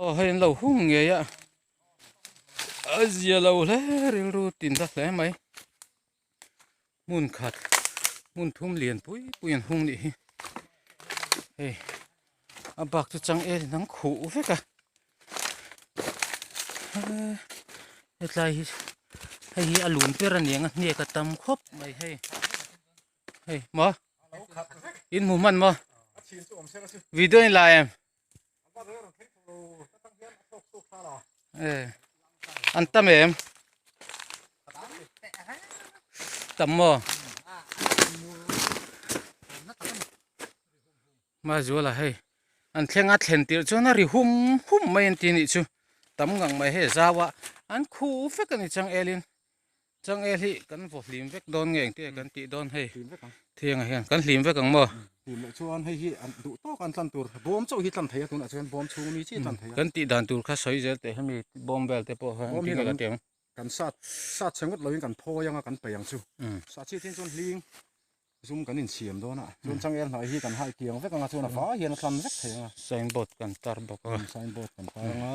Aw hei an lo hung ngei a a zia lo hle rilru tin ta hle mai hmun khat hmun thum lian pui pui an hung nih hi hei a bak chu changel in an khuh vek a hetlai hi hei hi a lun ber a niang a hniak a tam khawp mai hei hei maw in hmu hman maw video in la em an tam em tam maw Mazuala hei an thleng a thlen tirh chuan a ri hum hum mai an ti nih chu tam ngang mai hei zau a an khuh vek a ni changel in changel hi kan vaw hlim vek dawn nge engtin nge kan tih dawn hei thiangah hian kan hlim vek ang maw hlim loh chuan hei hi an duh tawk an tlan tur bawm chauh hi tlan thei a tunah chuan bawm chhung mi chi tlan thei a kan tih dan tur kha sawi zel teh hemi bawm vel te pawh kha engtin nge kan tih ang kan sat sat chhe ngawt lovin kan phawi anga kan peih ang chu sah chhiat hian chuan hling zum kan insiam dawn a chuan changel hnai hi kan hai kiang vek anga chuan a vai hian a tlan vek thei anga signboard kan tar bawk a signboard kan tar anga.